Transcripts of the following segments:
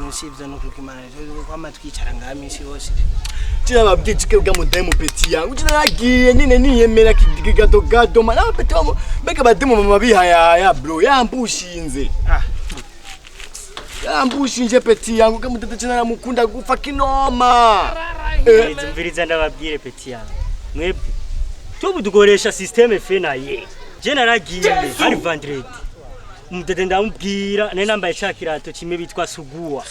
Bintu si ivyo, nukuri kw'Imana kwama twicara ngaha minsi yose. Tinababwiye chike bwa mudemu, petit yangu. Tinaragiye nyine niyemera kigadogado mana petit wamo. Mbega bademu mama bihayaya, bro, yambushinze. Ah. Yambushinje, petit yangu, kamudede cinaramukunda gupfa kinoma. Eh. Mviriza ndababwire, petit yangu, mwebwe tubu dukoresha système fe na ye. Je naragiye hari vendredi, umudede ndamubwira, nari nambaye ca kirato kimwe bitwa suguwa.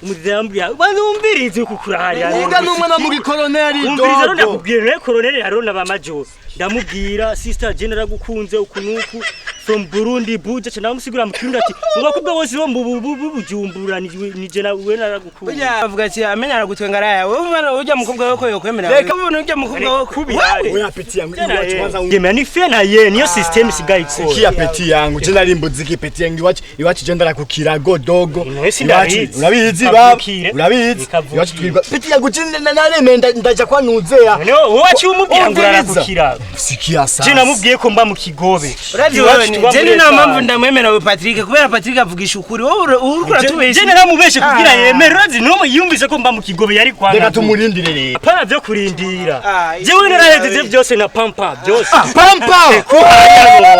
Umudede ndamubwira, banumvirize uku kurahari. Uga n'umwana mu gikoloneli. Umviriza rero. Dogo. Ndakubwira nawe colonel hariho na ba major. Ndamubwira: "Sister, je naragukunze uku nuku, from Burundi, Buja." Ca ndamusigura mu Kirundi ati mu bakobwa bose bo mu Bujumbura ni je nawe naragukunze. Burya avuga ati amenya aragutwenga araya. Wewe umwana ujya mukobwa we ko yokwemera? Reka. Ubona ujya mukobwa we Kubi. Oya, petit yangu, iwacu kwanza. Yemera ni fe na ye, niyo system isigaye ikora. Sikia, petit yangu, je nari mbuziki, petit yangu, iwacu je ndarakukirago dogo. Nawe sindabizi. Urabizi baba. Kavukire. Urabizi. Kavukire. Iwacu twirwa, petit yangu, je naremeye ndaja kwa nuzea. None wowe waciye umubwira ngo Umviriza. urarakukira? Sikia sasa. Je namubwiye ko mba mu Kigobe. Urazi Iwacu wewe tuba je muri ni nta mpamvu etaje. ndamwemera we Patrick, kubera Patrick avugisha ukuri, wowe uriko uratubesha. Je naramubeshe kugira Ah. yemere. Urazi n'umwe yumvise ko mba mu Kigobe yari kwanga. Reka tumurindire rero. Apana vyo kurindira. Ah, Jewe narahejeje byose na pampa byose. Pampa. Kuhaya.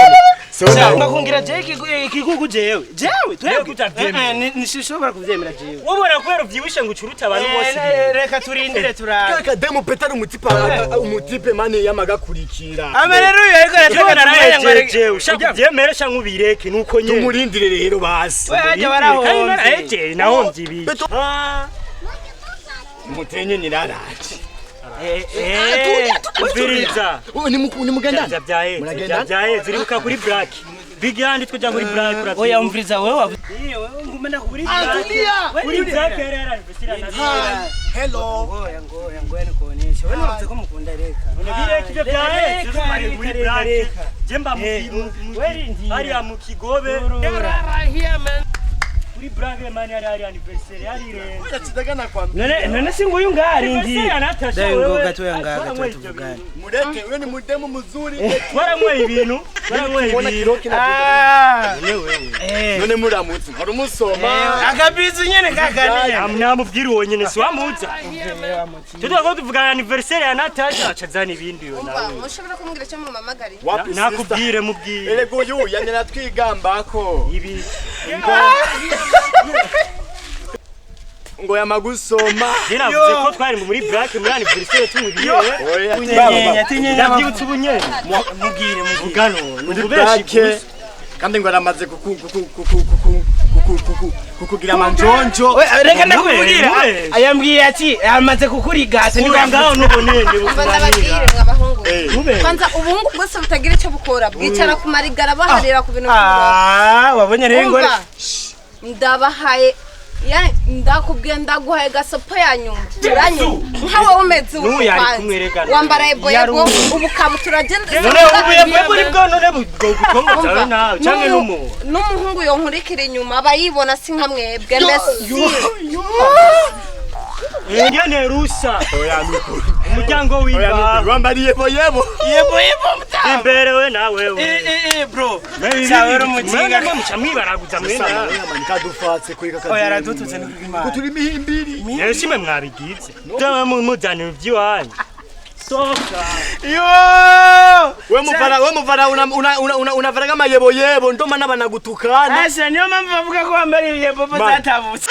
Ngakungira je ikikuku jewe twebwe Kutavyemera. Nishobora kuvyemera jewe. Wobona kubera uvyibushe ngo ucuruta abantu bose. Reka turindire turabe. Kaka demu petari umutipe, umutipe mane yamagakurikira. Ama rero uyu ariko Jewe arateka narahejeje, ushaka uvyemere canke ubireke, nuko nyene. Tumurindire rero basi. We hajya Kandi barahomvye. narahejeje, nahomvye ibi. Beto. Mutenye niraraje. Umviriza. Ni mugendana. Vya vyaheze. Vya Muragendana? vyaheze, uribuka kuri black big hand tujya kuri black. Oya, umviriza wewe wavuze wewe ngume ndakubwira. Antulia. Kuri black yari yaranivesira na Hello. Ngoya, ngoya, ngoya nikuoneshe. Wewe wavuze ko mukunda, reka. None bireke ivyo vyaheze. Reka, Bari muri reka, black. reka. Je mba mu Werindira. hariya mu Kigobe kuri black man yari anniversaire yari irenze. Oya, kwambia. None si nguyu ngarindiye. Anniversaire ya Natasha. Dai ngo Wewe gatoya ngaha gatoya twaranyweye ivyo tuvugane. bintu. Mureke, wewe ni mudemu mzuri. Twaranyweye ibintu, twaranyweye Mbona ibintu. kiroki na Ah. None wewe Eh. None muramutse. Hari umusoma. Akabizu nyene kakaniye. Namubwira uwo nyene si wamuza tuvuga ko tuvuga anniversaire ya Natasha, acazana ibindi yo Umva, nawe. mushobora kumbwira icyo mumamagariye? Wapi, sister? Nakubwire, mubwire. Erega uyu yanyana twigambako. Ibi Ngo yamagusoma. Je navuze ko twari muri black muri anniversaire tunywa ibiyewe. Oya, Tinyenya, tinyenya. Ndabyibutse ubu nyene. Mubwire, mubwire. Ugano Muri nukubeshi. black kandi ngo aramaze kuku kuku kuku kuku kuku kuku kukugira amanjonjo. We, reka ndakubwira. Mube. Ayambwiye ati amaze kukurigasa niko Uri ngaho n'ubonende. Umva ndababwire, mwabahungu. Mube. Kwanza ubungu bwose butagira icyo bukora bwicara ku marigara baharira ku bintu by'uburofa. Ah, wabonye rero ingore. Umva, ndabahaye ndakubwiye, ndaguhaye gasopo ya nyuma, uranyuma nka wowe umeze ubu. N'uyu ari Kwanza kumwerekana. wambara yebo ubu kabutura genda. None ubu yebwe ni bwo none bugongo zawe nawe canke n'umuntu. N'umuhungu yonkurikira inyuma aba yibona, si nka mwebwe mbese. Nyene rusa Oya, nukuri. umuryango Oya, w'imbaho. nukuri. Wambariye bo yebo. Yebo yebo mta. Imbere we nawe we. Eh eh eh, bro. Sawa uri umukinga. Mwene muca mwibaraguza mwene. Kadufate kuri kaka. Oya, aradututse n'ukuri. Ko turi mihimbiri. Rero simwe mwabigize muzana ivy'iwanyu soka. Yo! We muvara, we muvara, una una una una unavara kama yebo yebo, ndo maana banagutukana. Asa niyo mpamvu bavuga ko wambara ibiyebobo Man. zatabutse.